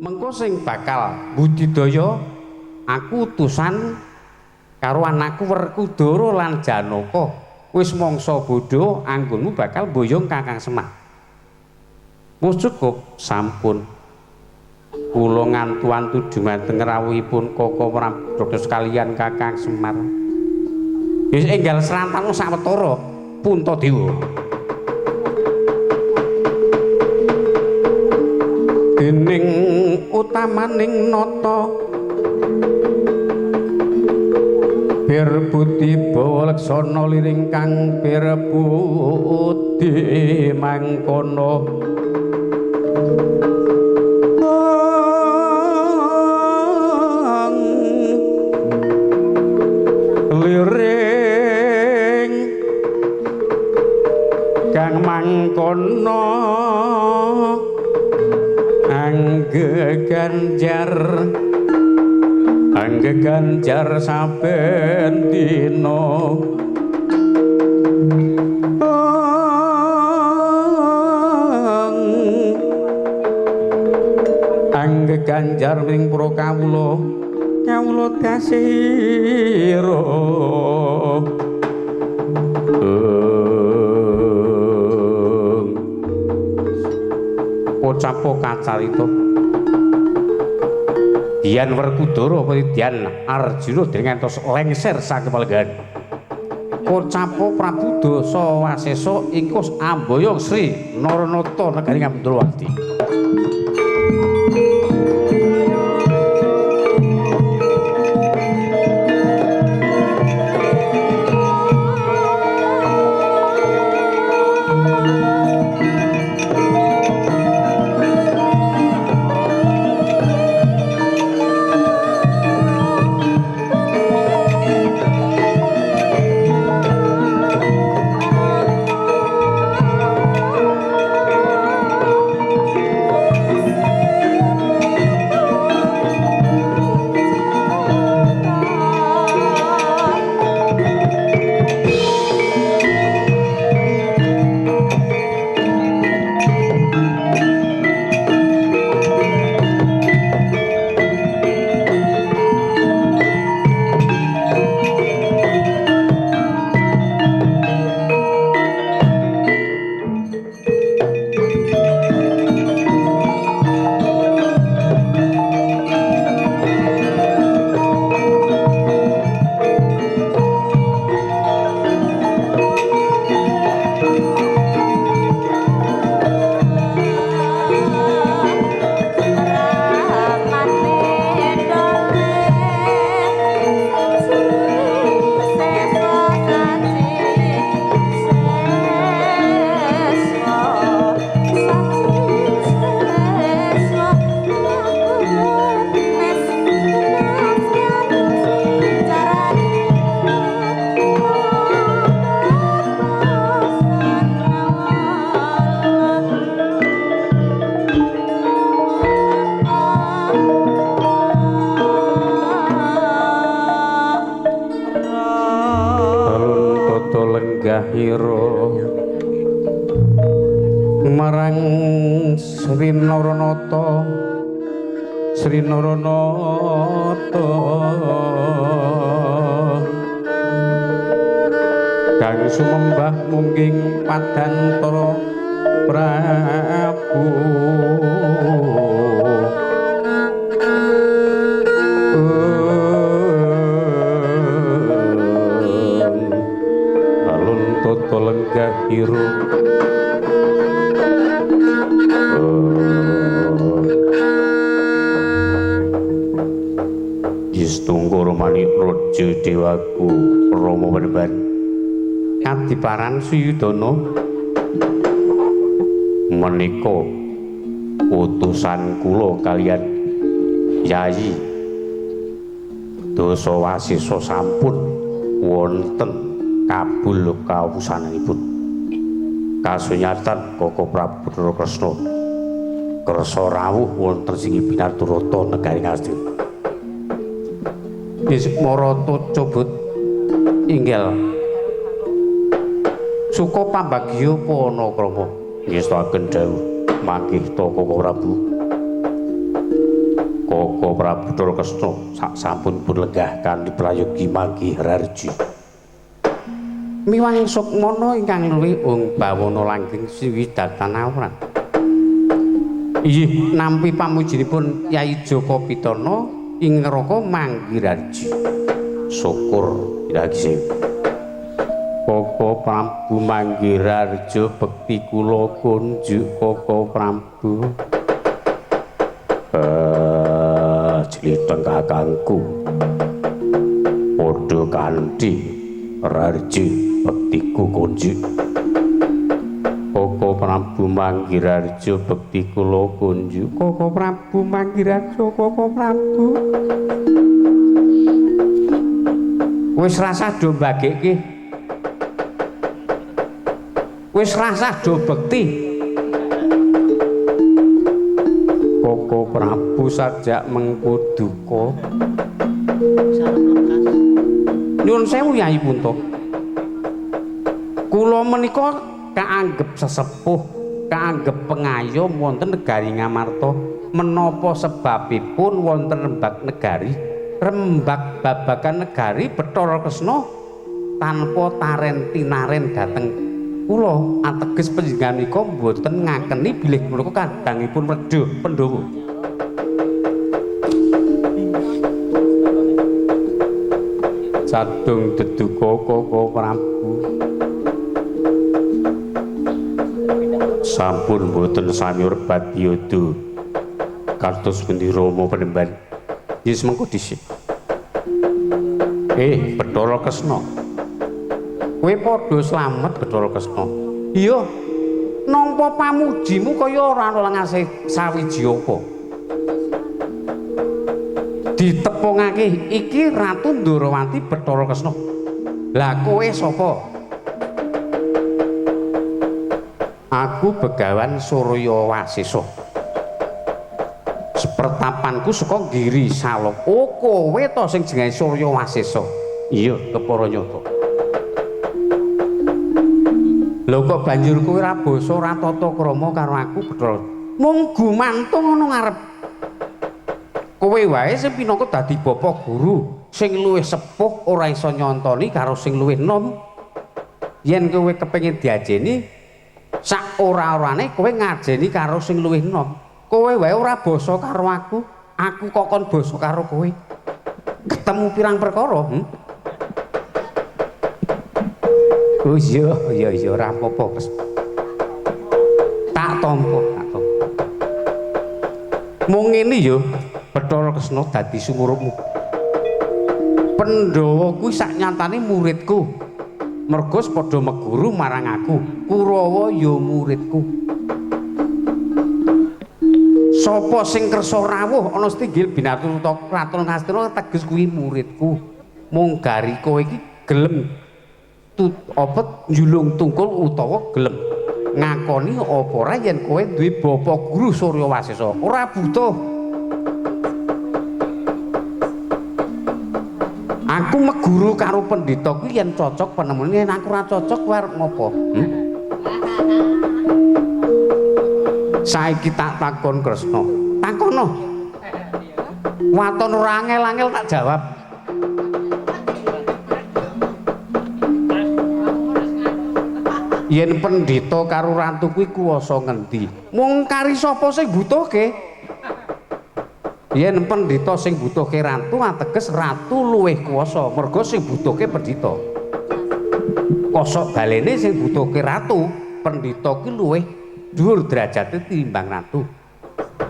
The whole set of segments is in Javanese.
Mengko sing bakal budidaya aku utusan karo anakku Werkudara lan Janaka. Wis mangsa bodho anggonmu bakal boyong Kakang Semar. Wis cukup sampun. Kula ngantu-antu dumateng rawuhipun Koko Prabu sekalian Kakang Semar. Wis enggal srantan sawetara Puntadewa. Dening utamaning nata Bir budi bawa leksana liring kang bir budi mangkono. Liring kang mangkono angge ganjar angge ganjar saben dina. Angge ganjar ing para kawula kawula dasira. Pocapo kacarita Dian Werkudara apa Dian Arjuna dereng ngantos lengser saking palenggahan. Pocapo Prabu Dasa Wasesa ingkang amboyong Sri Naranata negari Ngandrawati. Marang Sri Naranata Sri Naranata kang sumembah mungging padantara Prabu. Alun tata lenggah ira Istunggu Romani Raja Dewaku Rama Panembahan Kadiparan Suyudana menika utusan kula kaliyan Yayi Dasa Wasesa sampun wonten kabul kawusananipun. Kasunyatan Koko Prabu Bathara Kresna kersa rawuh wonten sing Binarturata negari Ngastina. Bismarata cobot inggil suka pambagya panakrama ngestakaken dawuh mangkih ta Koko Prabu. Koko Prabu Bathara Kresna sak sampun pun lenggah kanthi prayogi manggih rarji. Miwang sukmana ingkang luwih ung bawana langgeng siwidatan awrat. Inggih nampi pamujinipun Yai Jaka Pitana ing neraka manggih rarji. Syukur iragi. Koko Prabu Manggirarjo bekti kula kunjuk Koko Prabu. Jliteng kakangku padha kanthi rarji bektiku kunjuk. Koko Prabu Manggirarjo bekti kula kunjuk. Koko Prabu Manggirarjo Koko Prabu. Wis rasah do mbagekke. Wis rasah do bekti. Koko Prabu sajak mengku duka. Nyuwun sewu Yai Punta. Kula menika kaanggep sesepuh, kaanggep pengayom wonten negari Ngamarta. Menapa sebabipun wonten rembag negari, rembag babagan negari Bathara Kresna tanpa taren tinaren dhateng kula, ateges panjenengan nika mboten ngakeni bilih menika kadangipun Wedha Pandhawa. Sadung deduka Koko Prabu. Sampun mboten sami rebat yodo. Kados pundi Rama Penemban? Yes mengko dhisik. Bathara Kresna. Kowe padha slamet Bathara Kresna. Iya. Nampa pamujimu kaya ora ana lengase sawiji apa. Ditepungake iki Ratu Ndorowati Bathara Kresna. Lah kowe sapa? Aku Begawan Surya Wasesa. Pertapanku saka Giri Salok. Oh, kowe to sing jenenge Surya Wasesa. Iya, kepara nyata. Lho kok banjur kowe ora basa ora tata krama karo aku Bathara. Mung gumantung ngono ngarep. Kowe wae sing pinangka dadi bapa guru, sing luwih sepuh ora iso nyontoni karo sing luwih nom. Yen kowe kepengin diajeni, sak ora-orane kowe ngajeni karo sing luwih nom. Kowe wae ora basa karo aku, aku kok kon basa karo kowe. Ketemu pirang perkara, Oh iya, iya iya ora apa-apa. Tak tampa, tak tampa. Mung ngene ya, Bathara Kresna dadi sumurupmu. Pandhawa kuwi sak nyatane muridku. Mergo padha meguru marang aku. Kurawa ya muridku. Sapa sing kersa rawuh ana setinggil binatu kraton Ngastina teges kuwi muridku. Mung gari kowe iki gelem apa njulung tungkul utawa gelem ngakoni apa ora yen kowe duwe bapa guru Surya Wasesa. Ora butuh. Aku meguru karo pendhita kuwi yen cocok penemune, yen aku ora cocok kowe arep ngopo? Saiki tak takon Kresna. Takono. Waton ora angel-angel tak jawab. Yen pendhita karo ratu kuwi kuwasa ngendi? Mung kari sapa sing butuhke? Yen pendhita sing butuhke ratu, ateges ratu luwih kuwasa, mergo sing butuhke pendhita. Kosok balene sing butuhke ratu, pendhita kuwi luwih dhuwur derajate timbang ratu.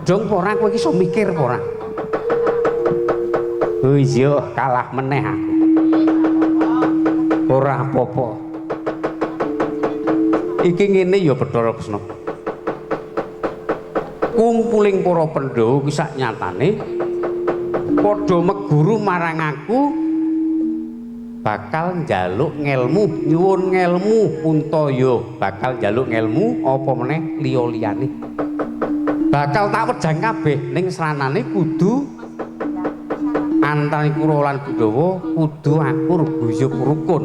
Jong apa ora kowe iki iso mikir apa ora? Oh iya, kalah meneh aku. Ora apa-apa. Iki ngene ya Bathara Kresna. Kumpuling para Pandhawa kuwi sak nyatane padha meguru marang aku bakal njaluk ngelmu, nyuwun ngelmu Puntaya, bakal njaluk ngelmu apa meneh liya-liyane. Bakal tak wejang kabeh ning sranane kudu antane Kurawa lan Pandhawa kudu akur guyub rukun.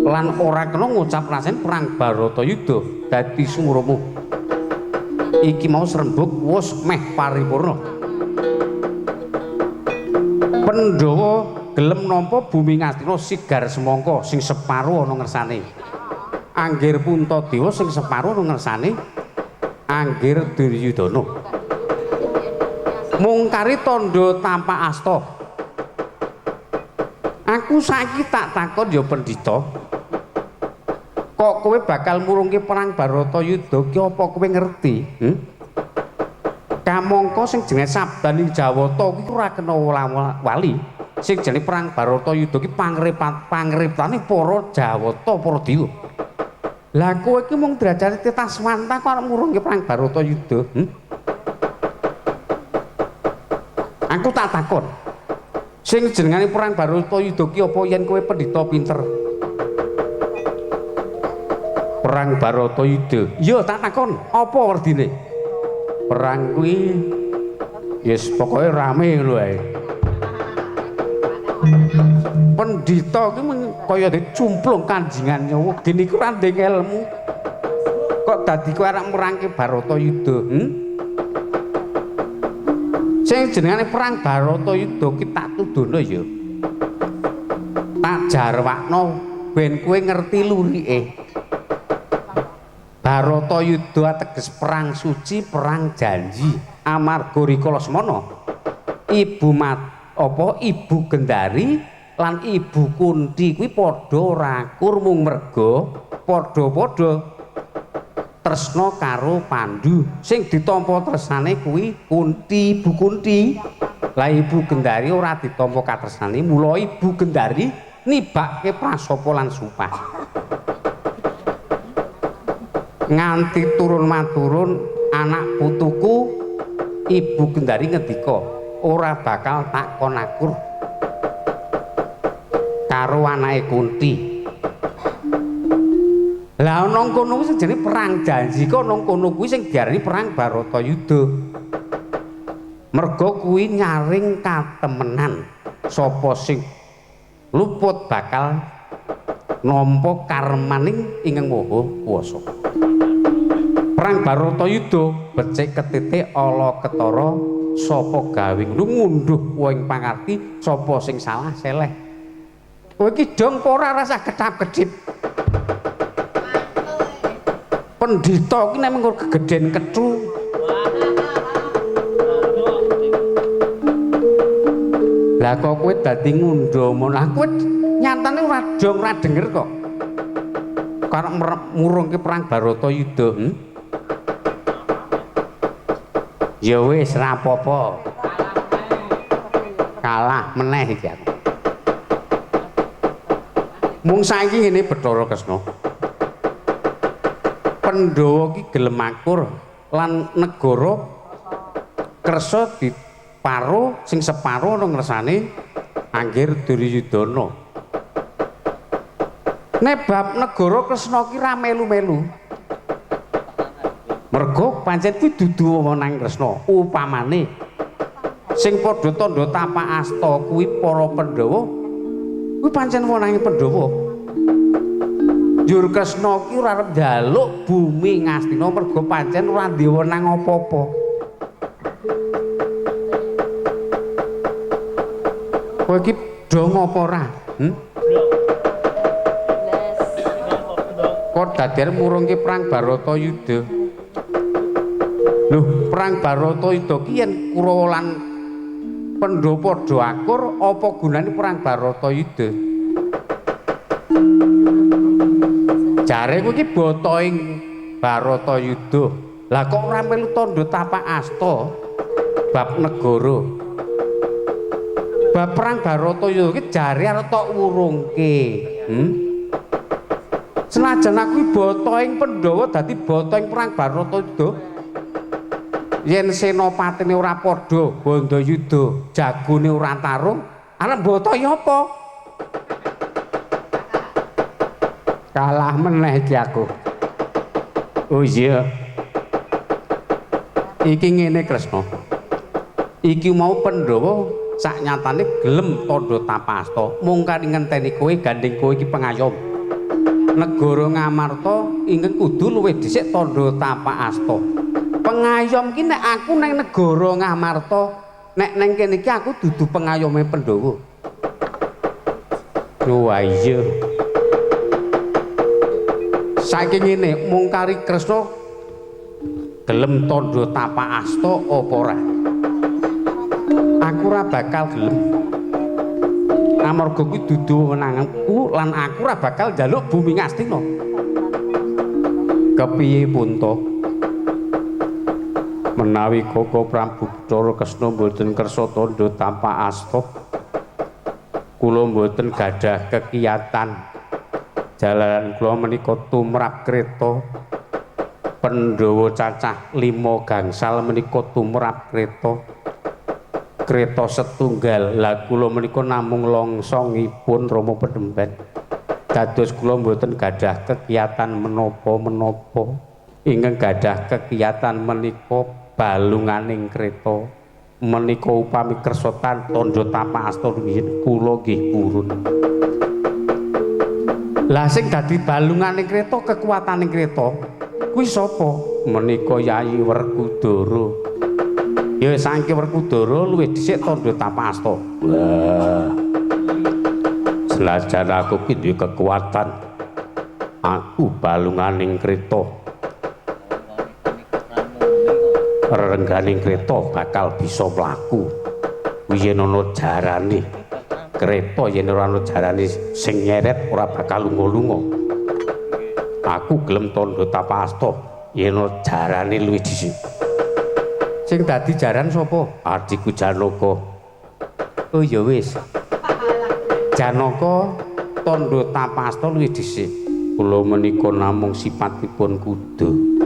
Lan ora kena ngucap rasen perang Baratayuda dadi sumurmu. Iki mau srembug wis meh paripurna. Pandhawa gelem nampa bumi Ngastina sigar semangka sing separo ana ngersane Anggir Puntadewa, sing separo ana ngersane Anggir Duryudana. Mung kari tandha tapak asta. Aku saiki tak takon ya pendhita. Kok kowe bakal murungke perang Baratayuda ki apa kowe ngerti? Kamangka sing jenenge sabdaning Jawata kuwi ora kena wali. Sing jenenge perang Baratayuda ki pangriptane para Jawata, para dewa. Lah kowe iki mung derajate Titaswanta kok arep murungke perang Baratayuda? Aku tak takon. Sing jenengane perang Baratayuda ki apa yen kowe pendhita pinter? Perang Baratayuda. Iya tak takon, apa werdine? Perang kuwi yes pokoke rame ngono ae. Pendhita ki kaya dicumplung kanjingan nyawa, dene iku ora ndek ilmu. Kok dadi kowe arep merangke Baratayuda? Sing jenengane perang Baratayuda ki tak tudono ya. Tak jarwakno ben kowe ngerti lurike. Baratayuda ateges perang suci, perang janji. Amarga rikala semana Ibu Ibu Gendari lan Ibu Kunti kuwi padha rakur mung merga padha-padha tresna karo Pandu. Sing ditampa tresnane kuwi Kunti, Ibu Kunti. Lah Ibu Gendari ora ditampa katresnane, mula Ibu Gendari nibake prasapa lan sumpah. Nganti turun maturun anak putuku Ibu Gendari ngendika ora bakal tak kon akur karo anake Kunti. Lah ana kono kuwi sing jenenge perang janji, kok ana kono kuwi sing diarani perang Baratayuda. Merga kuwi nyaring katemenan sapa sing luput bakal nampa karmaning ingkang maha kuwasa. Perang Baratayuda becik ketitik ala ketara sapa gawe ngunduh ing pangarti sapa sing salah seleh. Kowe iki dong apa ora rasah kedhap-kedhip. Pendhita iki nek mengko gegeden kethu. Lah kok kowe dadi ngundha mon. Lah kowe nyatane ora dong ora denger kok. Karep murungke perang Baratayuda. Ya wis ora apa-apa. Kalah meneh iki aku. Mung saiki ngene Bathara Kresna. Pandhawa ki gelem akur lan negara kersa diparo sing separo ana ngersane Anggir Duryudana. Nek bab negara Kresna ki ra melu-melu. Mergo pancen kuwi dudu wewenang Kresna. Upamane sing padha tandha tapak asta kuwi para Pandhawa, kuwi pancen wewenange Pandhawa. Njur Kresna ki ora arep njaluk bumi Ngastina mergo pancen ora duwe wenang apa-apa. Kowe iki dong apa ora? Kok dadi murungke perang Baratayuda? Loh, perang Baratayuda ki yen Kurawa lan Pandhawa padha akur, apa gunane perang Baratayuda? Jare kuwi ki botoing Baratayuda. Lah kok ora melu tandha tapak asta bab negara. Bab perang Baratayuda ki jare arep tok wurungke. Senajan aku botoing Pandhawa dadi botoing perang Baratayuda. Yen senopatine ora padha Bandayuda, jagone ora tarung, arep mbotohi apa? Kalah meneh iki aku. Oh iya. Iki ngene Kresna. Iki mau Pandhawa sak nyatane gelem tandha tapasta, mung kari ngenteni kowe gandeng kowe iki pengayom. Negara Ngamarta ingkang kudu luwih dhisik tandha tapak asta. Pengayom ki nek aku nang negara Ngamarta Nek neng kene iki aku dudu pengayome Pandhawa. Wah iya. Saiki ngene, mung kari Kresna gelem tandha tapak asta apa ora? Aku ora bakal gelem. Amarga kuwi dudu wewenangku lan aku ora bakal njaluk bumi Ngastina. Kepiye Punta? Menawi Koko Prabu Bathara Kresna mboten kersa tandha tapak asta, kula mboten gadah kekiyatan. Jalaran kula menika tumrap kreta. Pandhawa cacah 5 gangsal menika tumrap kreta. Kreta setunggal. Lah kula menika namung longsongipun Rama Penemban. Dados kula mboten gadah kekiyatan menapa-menapa. Ingkang gadah kekiyatan menika balunganing kreta. Menika upami kersa tandha tapak asta rumiyin kula nggih purun. Lah sing dadi balunganing kreta, kekuataning kreta kuwi sapa? Menika Yayi Werkudara. Ya saking Werkudara luwih dhisik tandha tapak asta. Wah. Senajan aku ki duwe kekuatan, aku balunganing kreta. Rerengganing kreta bakal bisa mlaku. Kuwi yen ana jarane kreta, yen ora ana jarane sing nyeret ora bakal lunga-lunga. Aku gelem tandha tapak asta yen ana jarane luwih dhisik. Sing dadi jaran sapa? Adhiku Janaka. Oh ya wis. Janaka tandha tapak asta luwih dhisik. Kula menika namung sipatipun kuda.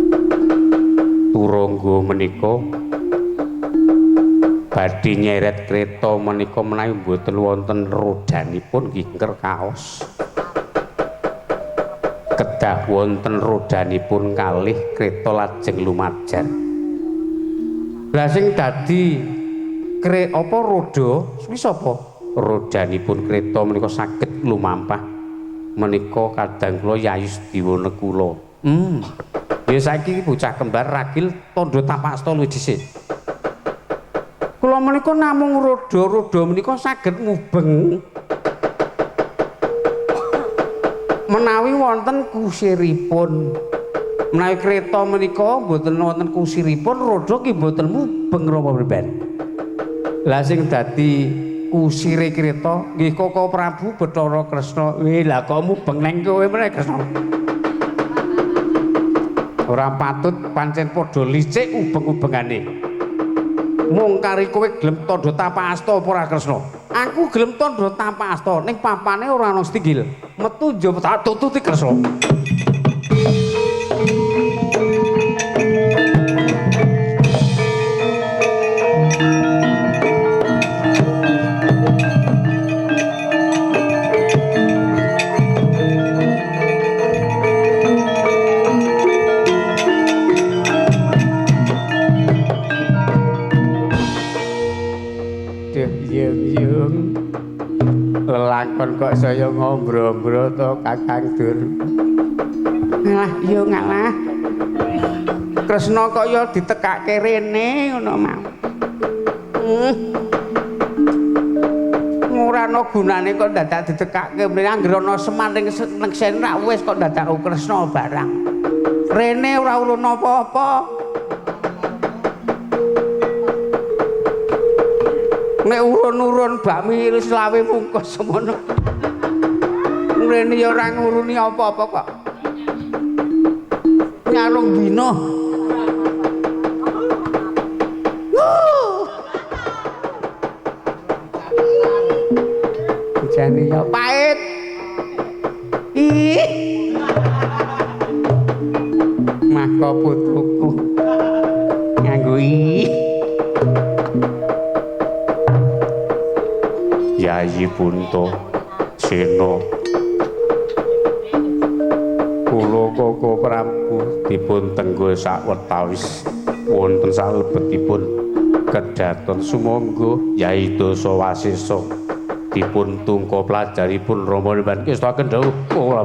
Turangga menika badhe nyeret kreta menika menawi mboten wonten rodanipun nggih kaos. Kedah wonten rodanipun kalih kreta lajeng lumajar. Lah sing dadi apa roda kuwi sapa? Rodanipun kreta menika saged lumampah menika kadang kula Yayi Sediwa Nekula. Ya saiki bocah kembar ragil tandha tapak asta luwih dhisik. Kula menika namung roda-roda menika saged mubeng menawi wonten kusiripun. Menawi kreta menika mboten wonten kusiripun, roda ki mboten mubeng Rama Preben. Lah sing dadi kusire kreta nggih Koko Prabu Bathara Kresna. Weh lah kok mubeng neng kowe meneh Kresna. Ora patut pancen padha licik ubeng-ubengane. Mung kari kowe gelem tandha tapak asta apa ora Kresna? Aku gelem tandha tapak asta ning papane ora ana setinggil. Metu njaba tak tututi Kresna. Lelakon kok saya ngombro-ombro to Kakang Dur. Alah iya ngalah. Kresna kok ya ditekake rene ngono mau. Ora ana gunane kok dadak ditekake mrene anggere ana Semar ning neksen rak wis kok dadak Kresna barang. Rene ora urun apa-apa. Nek urun-urun bakmi selawe bungkus semono. Mrene ya ora nguruni apa-apa kok. Nyarung dina. Jane ya pait. Ih. Maka putuku nganggo ih. Yayi Punta Sena kula Koko Prabu dipun tenggo sawetawis wonten salebetipun kedaton. Sumangga Yayi Dasa Wasesa dipun tungka pelajaripun Rama Nemban kestaken dawuh kula.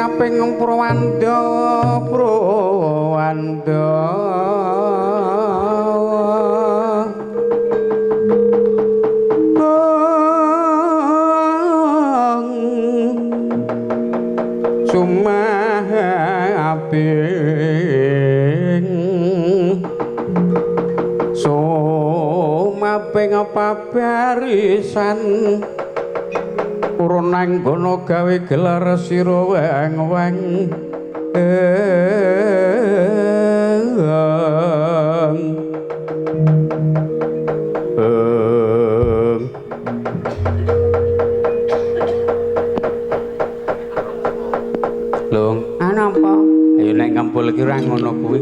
Siaping Purwanda Purwanda sumaping sumaping pabarisan purun nanggono gawe gelar sira weng-weng Lung, ana apa? Ayo nek ngempul iki ora ngono kuwi.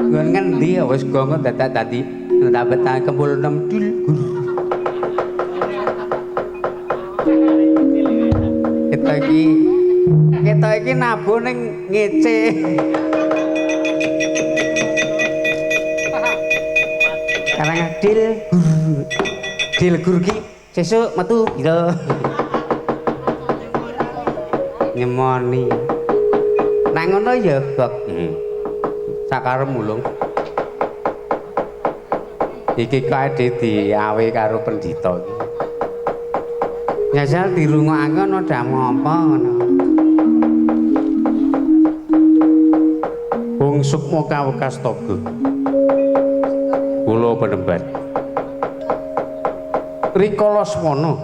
Nggon ngendi ya wis gonggo dadak dadi dapat kempul 6 dul. Kita iki nabuh ning ngece. Karang dil gur. Dil gur ki sesuk metu pira. Nyemoni. Nek ngono ya, Bok. Sakarepmu mulung. Iki kae diawe karo pendhita iki. Nyasal dirungokake ana damo apa ngono. Wong sukma kawekas toga. Kula penemban. Rikala semono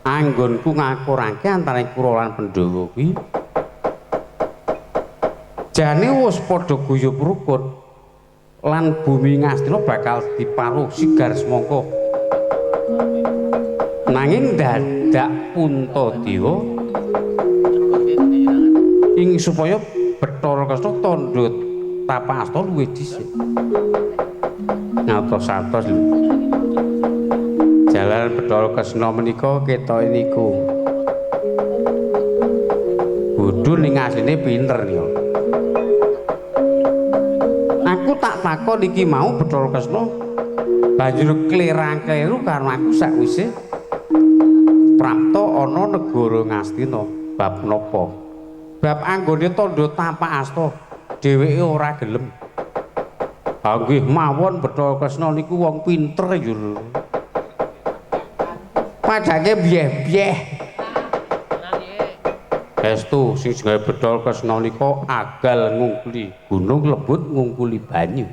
anggonku ngakurake antaraning Kurawa lan Pandhawa kuwi jane wis padha guyub rukun lan bumi Ngastina bakal diparuh sigar semangka. Nanging dadak Puntadewa ing supaya Bathara Kresna tandha tapak asta luwih dhisik. Ngatos-atos lho. Jalan Bathara Kresna menika ketoke niku. Bodho ning asline pinter niku. Aku tak takon iki mau Bathara Kresna banjur klerang-kleru karo aku sakwise prapta ana negara Ngastina bab napa? Bab anggone tandha tapak asta dheweke ora gelem. Ha nggih mawon Bathara Kresna niku wong pinter ya. Padake byeh-byeh. Estu sing jenenge Bathara Kresna nika agal ngungkuli gunung lebut ngungkuli banyu.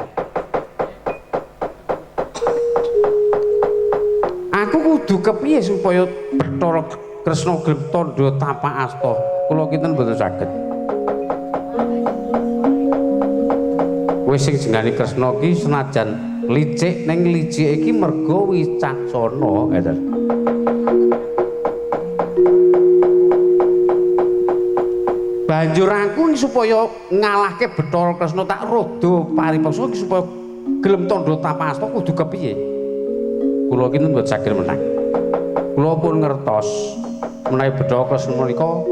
Aku kudu kepiye supaya Bathara Kresna gelem tandha tapak asta? Kula kinten mboten saged. Wis sing jenenge Kresna ki senajan licik ning licike iki merga wicaksana ngoten. Banjur aku supaya ngalahke Bathara Kresna tak rada paripeksa supaya gelem tandha tapak asta kudu kepiye? Kula kinten mboten saged menang. Kula pun ngertos menawi Bathara Kresna menika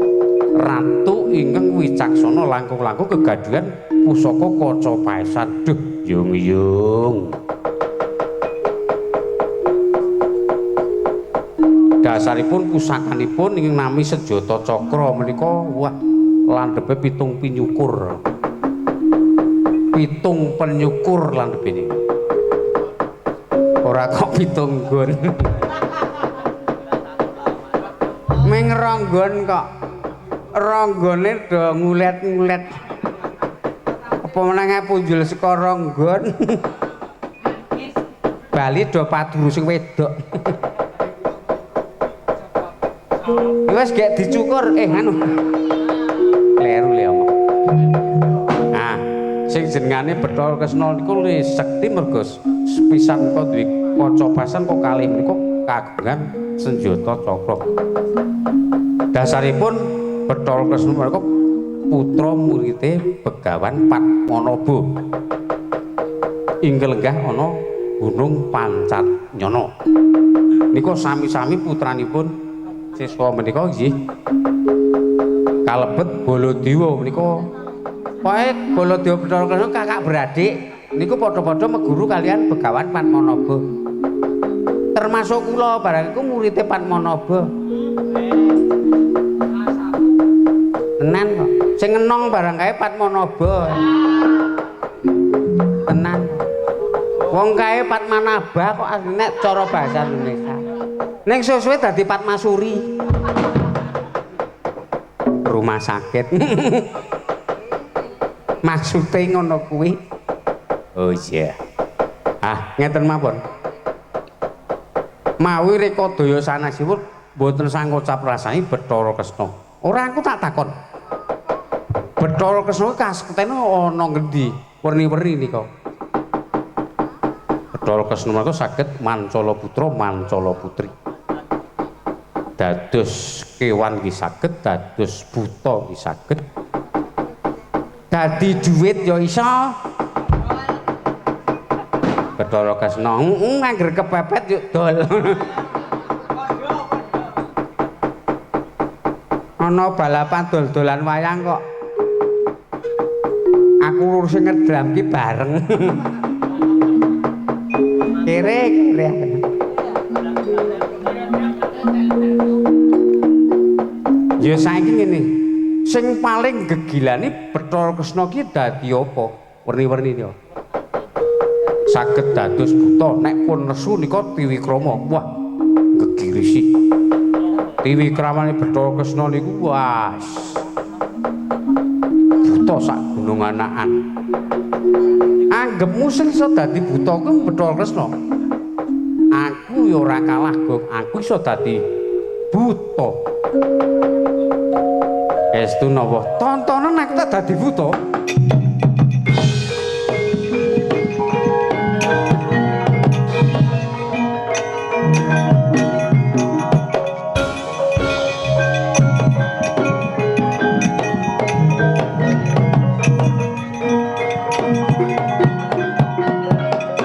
ratu ingkang wicaksana langkung-langkung kegaduhan pusaka kaca paesan. Duh, yung-yung. Dasaripun pusakanipun ingkang nami Senjata Cakra menika wah landhepe 7 pinyukur. 7 penyukur landhepe niki. Ora kok 7 nggon. Ming ronggon kok. Ronggone do ngulet-ngulet. Apa menange punjul saka ronggon. Bali do paduru sing wedok. Wis gek dicukur anu. Kleru le omong. Ah, sing jenengane Bathara Kresna niku sekti merga sepisan kok duwe kaca pasan kok kalih menika kagungan senjata cakra. Dasaripun Bathara Kresna menika putra murite Begawan Padmanaba. Ing lenggah ana Gunung Pancatnyana. Nika sami-sami putranipun siswa menika nggih kalebet Baladewa menika. Pokoke Baladewa Bathara Kresna kakak beradik niku padha-padha meguru kalian Begawan Padmanaba. Termasuk kula barang iku murite Padmanaba. Tenan kok. Sing ngenong barang kae Padmanaba. Tenan. Wong kae Padmanaba kok asline cara bahasa Indonesia. Ning suwe-suwe dadi Padmasuri. Rumah sakit. Maksude ngono kuwi. Oh iya. Ah, ngeten mawon. Mawi reka daya sanesipun mboten sangkocap rasani Bathara Kresna. Ora aku tak takon. Bathara Kresna kasektene ana ngendi? Werni-werni nika. Bathara Kresna menika saged mancala putra, mancala putri. Dados kewan ki saged, dados buta ki saged. Dadi duit ya iso. Bathara Kresna, heeh, angger kepepet yuk dol. Ana balapan dol-dolan wayang kok. Aku lurus ngedram ki bareng. Kere-kere. Ya saiki ngene. Sing paling gegilane Bathara Kresna ki dadi apa? Werni-werni ya. Saged dados buta nek pun nesu nika Tiwikrama. Wah, gegirisi. Tiwikramane Bathara Kresna niku wah. Buta sak gunung anakan. Anggepmu sing iso dadi buta kuwi Bathara Kresna. Aku ya ora kalah, Gong. Aku iso dadi buta. Estu napa? Tontonan aku tak dadi buta.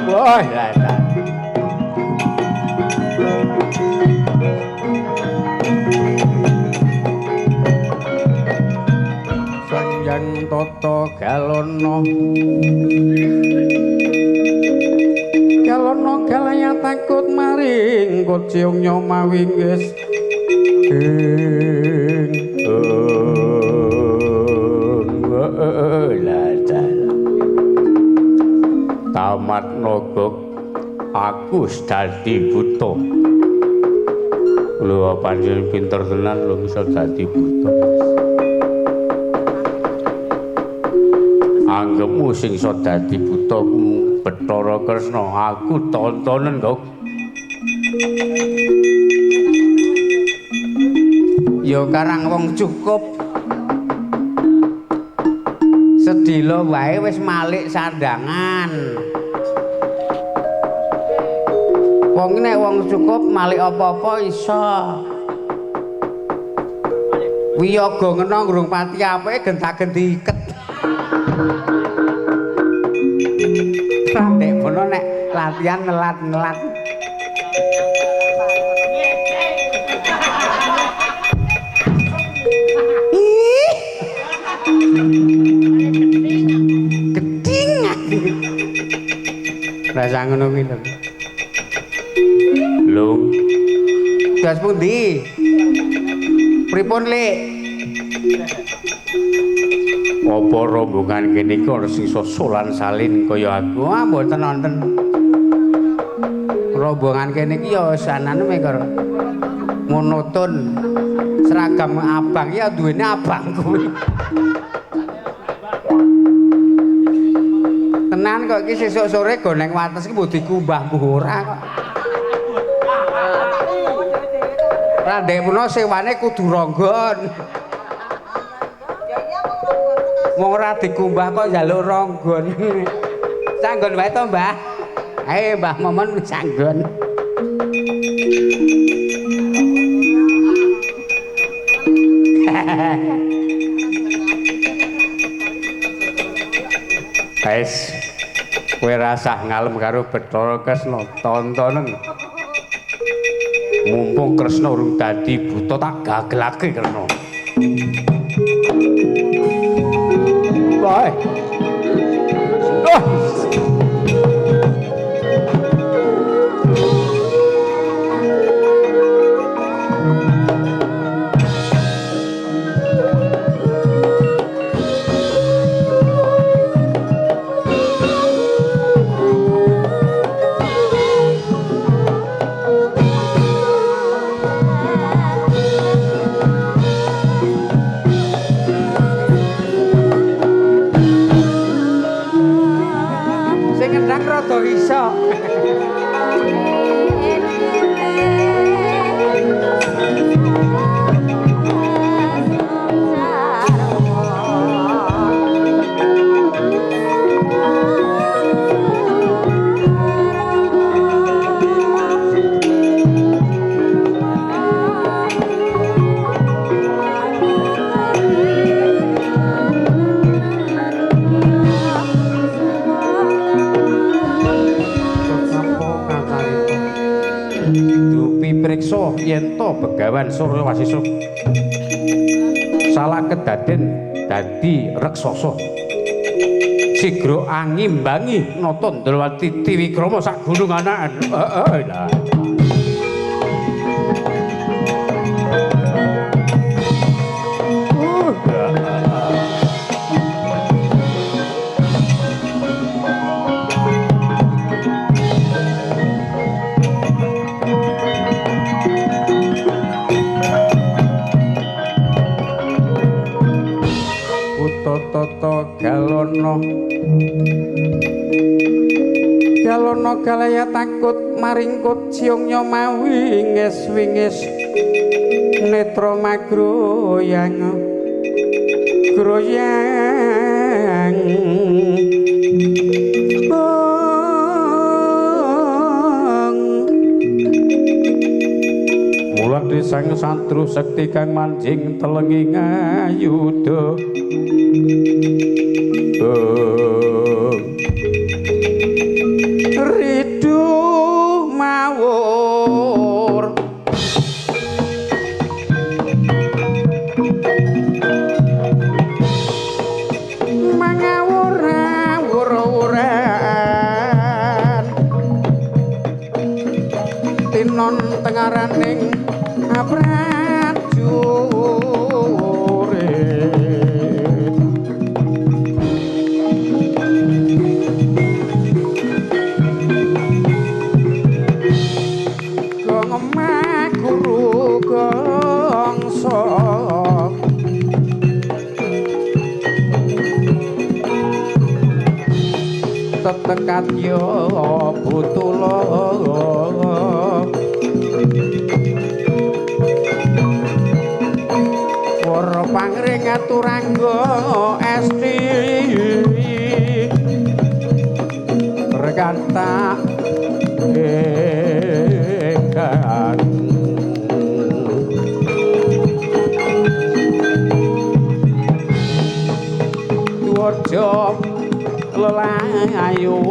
Wah, lah. Sanjang tata galana. Galana galaya takut maring kociung mawi wis ing Tamat naga aku dadi buta. Lho panjenengan pinter tenan lho iso dadi buta. Anggepmu sing iso dadi buta ku Bathara Kresna, aku tontonen kok. Ya karang wong cukup. Sedhela wae wis malik sandangan. Wong nek wong cukup malik apa-apa iso. Wiyaga ngena ngrung pati apike genta-genti iket. Randek bono nek latihan ngelat-ngelat. Ih. Geding. Rasa ngono kuwi lho. Lho. Das pundi? Pripun, Lik? Apa rombongan kene iki ana sing iso solan salin kaya aku? Ah, mboten wonten. Rombongan kene iki ya sanane mekor monoton. Seragam abang ya duwene abang kuwi. Tenan kok iki sesuk sore goneng wates iki mbok dikumbah mbuh ora kok. Randek puna sewane kudu ronggon. Wong ora dikumbah kok njaluk ronggon. Sanggon wae to, Mbah? Ae Mbah Momon sanggon. Wes, kowe rasah ngalem karo Bathara Kresna, tontonen. Mumpung Kresna urung dadi buta tak gagelake Kresna. Wah. Oh. Begawan Surya Wasesa salah kedaden dadi reksasa. Sigra angimbangi nata Ndrawati Tiwikrama sak gunung anakan. Heeh lah. Tata galono galono galaya takut maringkut ciungnya mawinges wingis netra magroyang groyang. Mulane sang santru sekti kang manjing telengi ngayuda. Ridu mawur mangawur awur-awuran tinon tengaraning prajurit. Gong maguru gongso tetekat yo butula para pangring aturangga esti rekanta ingkang tuwaja lelayu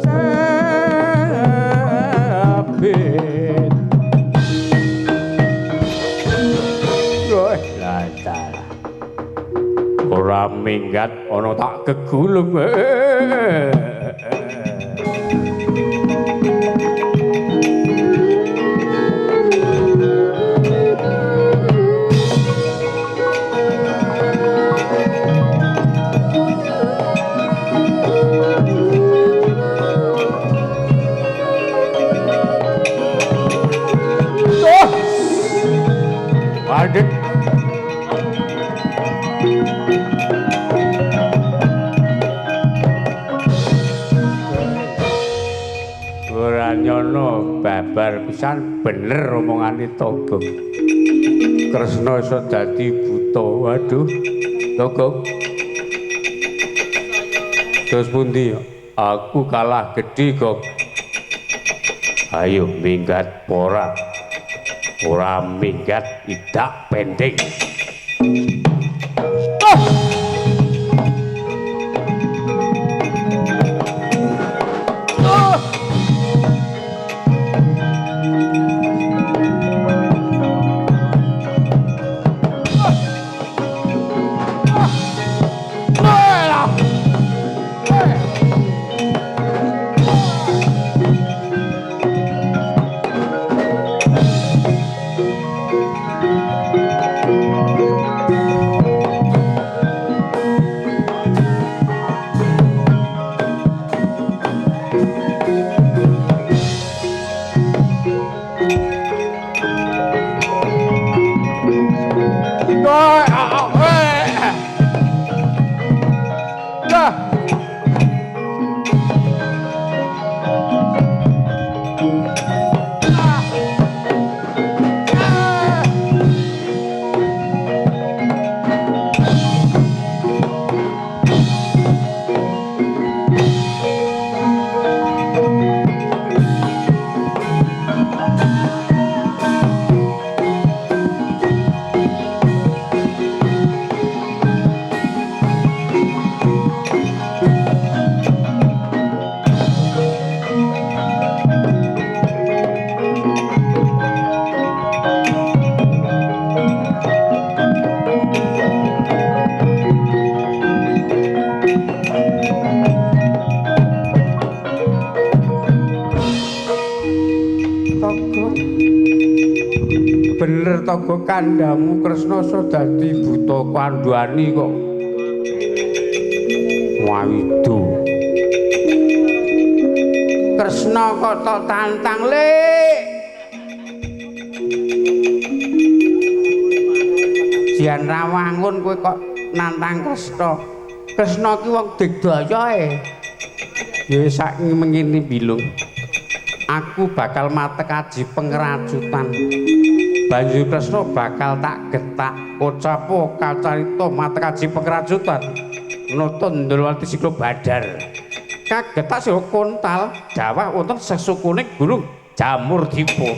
sabit. Ora minggat ana tak kegulung. Mandek. Ora nyono babar pisan bener omongane Togog. Kresna iso dadi buta. Waduh, Togog. Terus pundi? Aku kalah gedhi, Gog. Ayo minggat ora. Ora minggat idak pending. Bener to go kandhamu Kresna iso dadi buta kandhani kok. Wawidu. Kresna kok tok tantang, Lik. Jian rawangun kowe kok nantang Kresna. Kresna ki wong digdaya e. Ya sak mengene bilung. Aku bakal matek aji pengracutan. Banjur Kresna bakal tak getak kocapo kacarita matek aji pengracutan. Nata ndulwati siklo badar. Kagetak sira kontal dawah wonten sesukune gunung Jamur Dipa.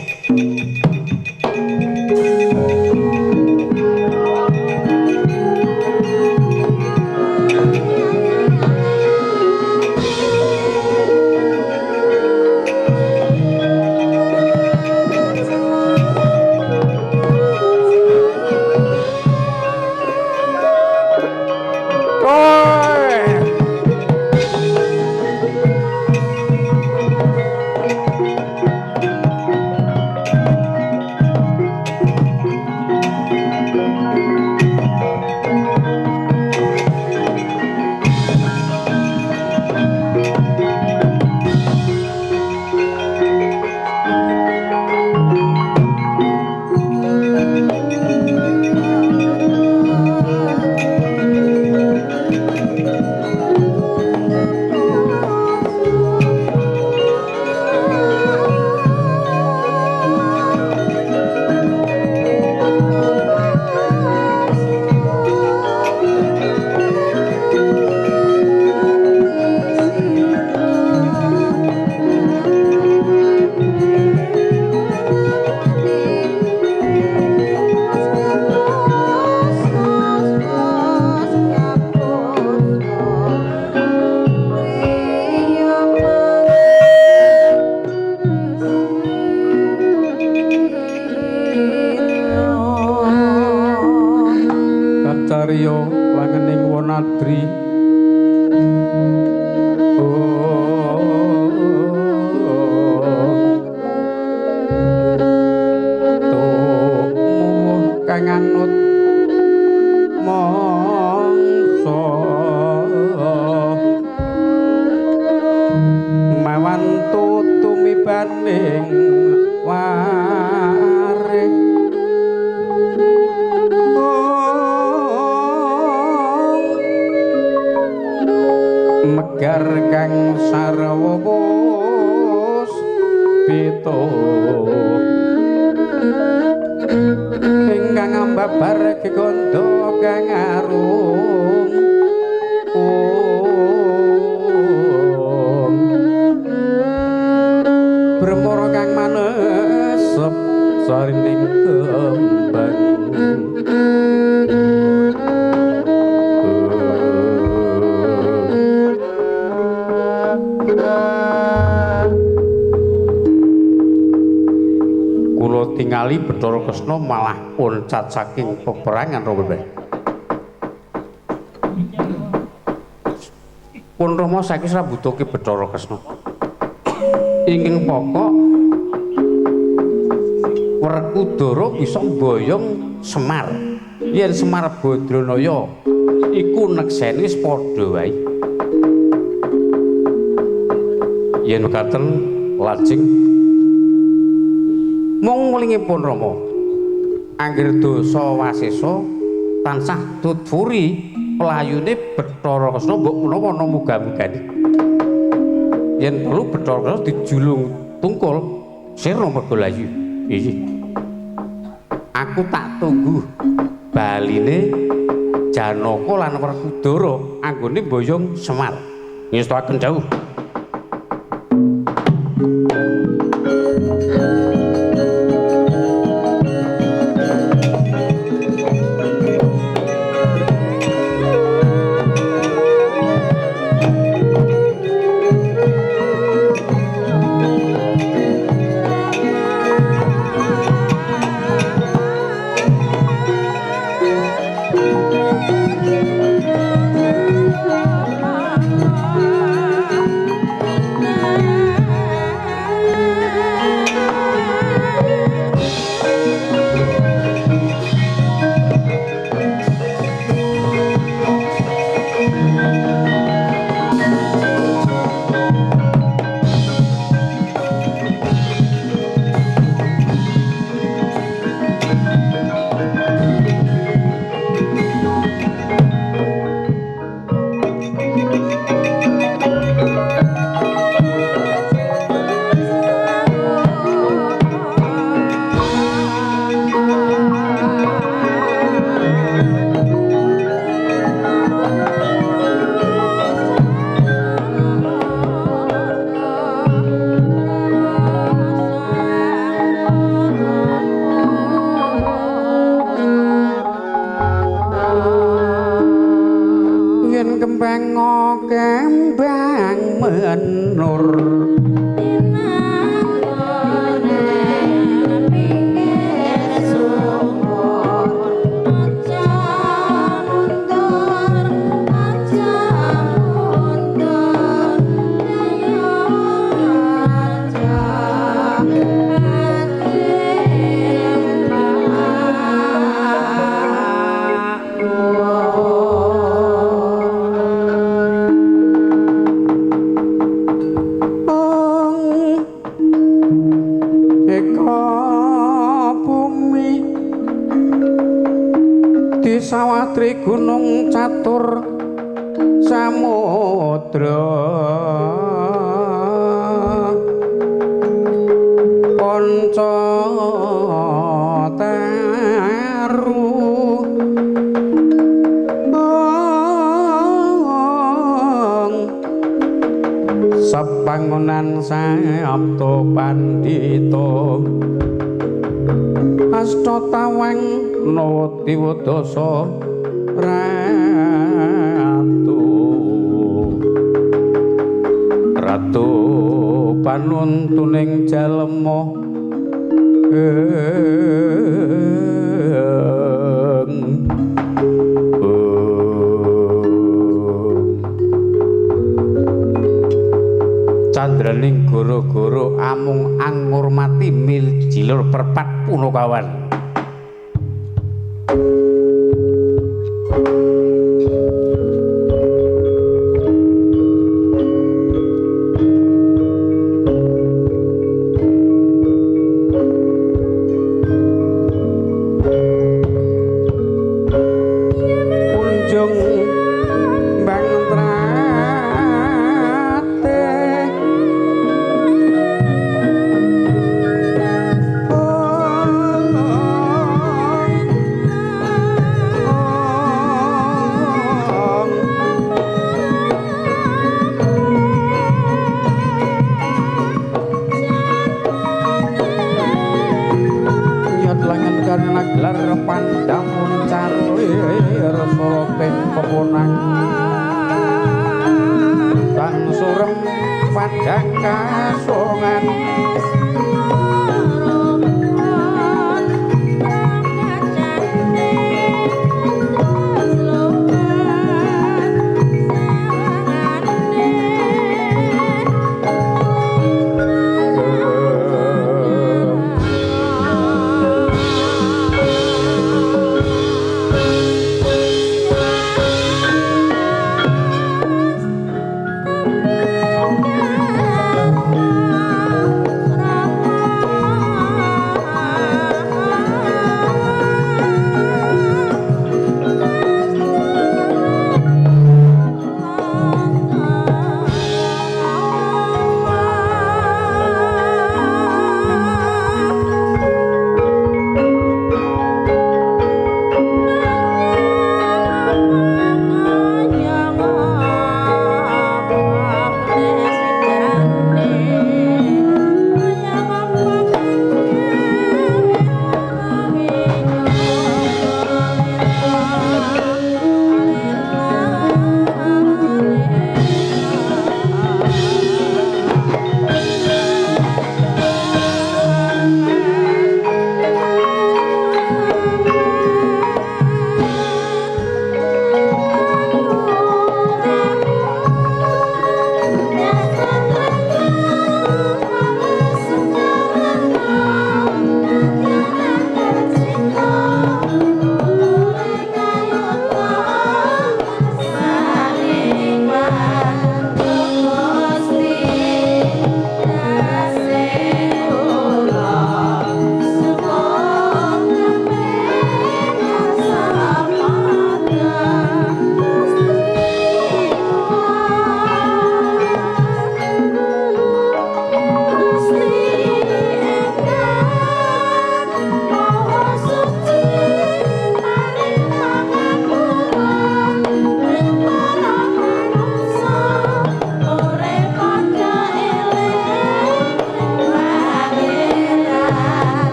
Tingali Bathara Kresna malah oncat saking peperangan Rama. Pun Rama saiki ora butuhke Bathara Kresna. Ingkang pokok Werkudara bisa mboyong Semar. Yen Semar Badranaya iku nekseni wis padha wae. Yen mekaten lajeng mung wlingipun Rama angger dosa wasesa tansah tutfuri pelayune Bathara Kresna mbok menawa ana muga-mugane yen perlu Bathara Kresna dijulung tungkul sirna mergo layu. Iki aku tak tunggu baline Janaka lan Werkudara anggone mboyong Semar. Ngestoaken dawuh. Thank you. Kembang menur Sawatri gunung catur samudra panca taru sepangonan sabta pandhita asta tawang nawa diwadasa ratu ratu panuntuning jalma candraning goro-goro amung angurmati mil jilur perpat punokawan. Oh.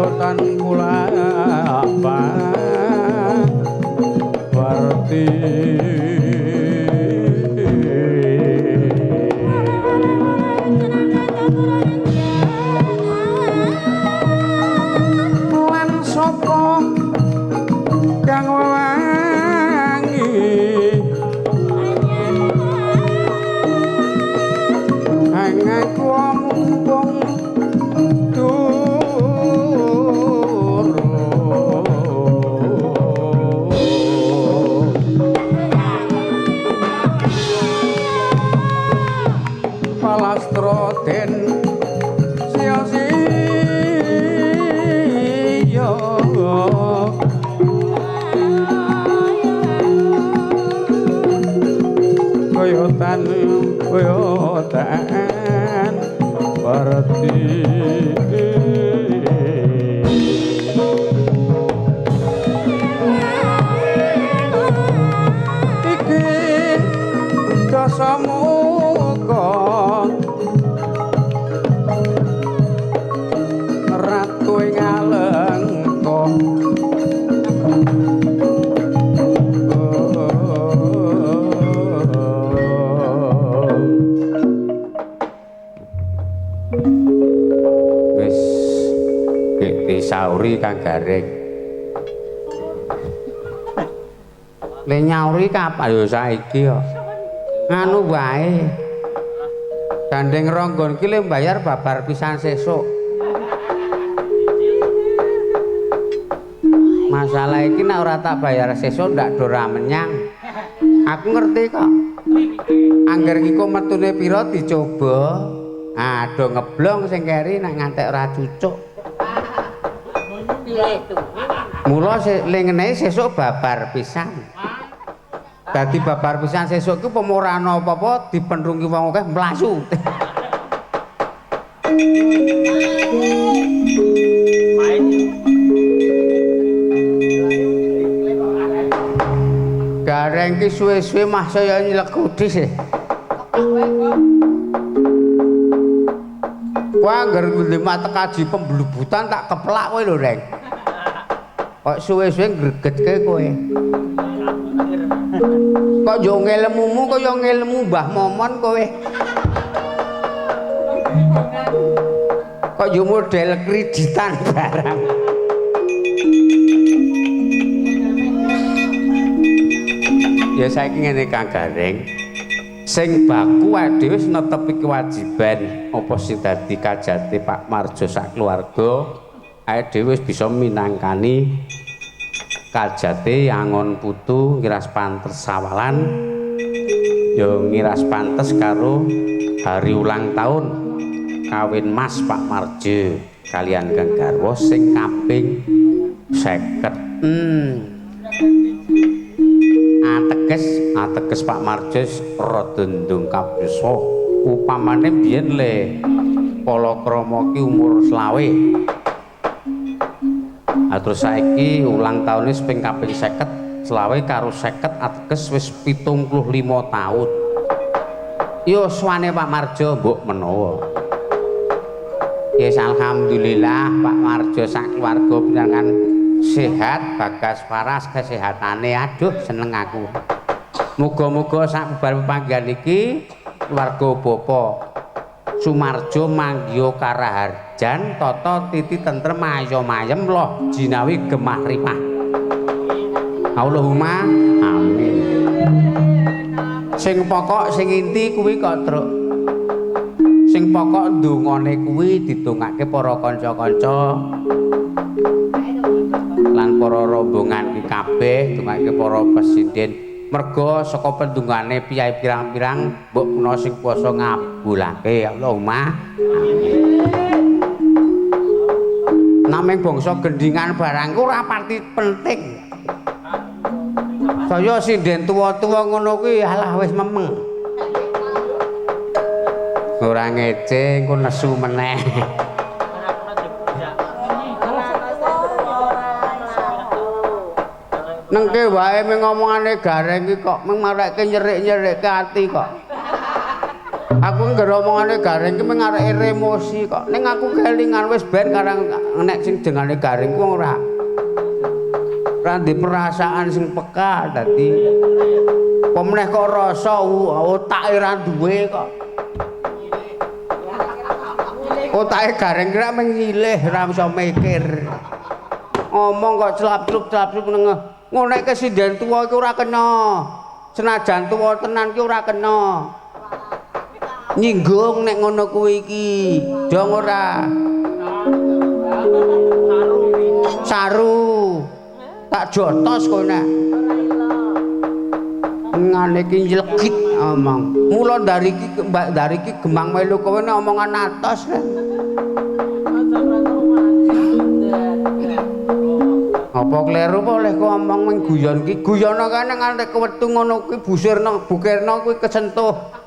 Kayotan kula parti lan sapa kang wewangi angaku mumpung palastra den sia-sia koyotan koyotan parti iki dasamuka ratu ing alengka wis disauri Kang Gareng. Le nyauri kapan ya saiki ya. Nganu wae. Gandeng ronggon ki le mbayar babar pisan sesuk. Masalah iki nek ora tak bayar sesuk ndak dora menyang. Aku ngerti kok. Angger iki kok metune pira dicoba. Ah, do ngeblong sing keri nek ngantek ora cucuk. Mula le ngenehi sesuk babar pisan. Dadi babar pisan sesuk ki upama ora ana apa-apa dipenrungi wong akeh mlayu. Gareng ki suwe-suwe mah saya nyelekudis. Wah, angger lima tekaji pemblubutan tak keplak kowe lho, Reng. Kok suwe-suwe gregetke kowe. Kok yo ngelmumu kaya ngelmu Mbah Momon kowe. Kok yo model kreditan barang. Ya saiki ngene Kang Gareng. Sing baku awake dhewe wis netepi kewajiban apa sing dadi kajate Pak Marjo sak keluarga, awake dhewe wis bisa minangkani kajate angon putu ngiras pantes sawalan ya ngiras pantes karo hari ulang tahun kawin Mas Pak Marjo kalian Kang garwa sing kaping 50. Ateges Pak Marjo rada ndungkap yuswa. Upamane biyen le palakrama ki umur 25. Terus saiki ulang tahune ping kaping 50, 25 karo 50 ateges wis 75 taun. Yuswane Pak Marjo mbok menawa. Yes, alhamdulillah Pak Marjo sak keluarga pinangan sehat, bagas waras kesehatane. Aduh seneng aku. Muga-muga sak bubar pepanggihan iki keluarga Bapak Sumarjo manggiha karaharjan tata titi tentrem ayo mayem loh jinawi gemah ripah. Allahumma amin. Sing pokok sing inti kuwi kok, Truk. Sing pokok ndongane kuwi didongake para kanca-kanca lan para rombongan iki kabeh, dongake para presiden. Merga saka pendungane piyai pirang-pirang mbok menawa sing kuwasa ngabulake. Allahumma amin. Naming bangsa gendingan barang ku ora pati penting. Saya sinden tuwa-tuwa ngono kuwi alah wis memeng. Ora ngece engko nesu meneh. Nengke wae ming ngomongane Gareng iki kok ming marekke nyerik-nyerikke ati kok. Aku ngger omongane Gareng ki mung arek emosi kok. Ning aku kelingan wis ben karang nek sing jengane Gareng ku ora ora ndek perasaan sing peka dadi apa meneh kok rasa otake ra duwe kok. Otake Gareng ki ra mung nyilih ora iso mikir. Ngomong kok celap-celup-celap-celup neng ngono nek sinden tuwa iku ora kena. Senajan tuwa tenan ki ora kena. Nyinggung nek ngono kuwi iki. Dong ora? Saru. Tak jotos kowe nek. Ngene iki nylegit omong. Mula dari iki Mbak dari iki gemang melu kowe nek omongan atos kan. Apa kleru apa oleh ku omong ming guyon ki? Guyono kene nganti kewetu ngono kuwi busirna bukirna kuwi kesentuh.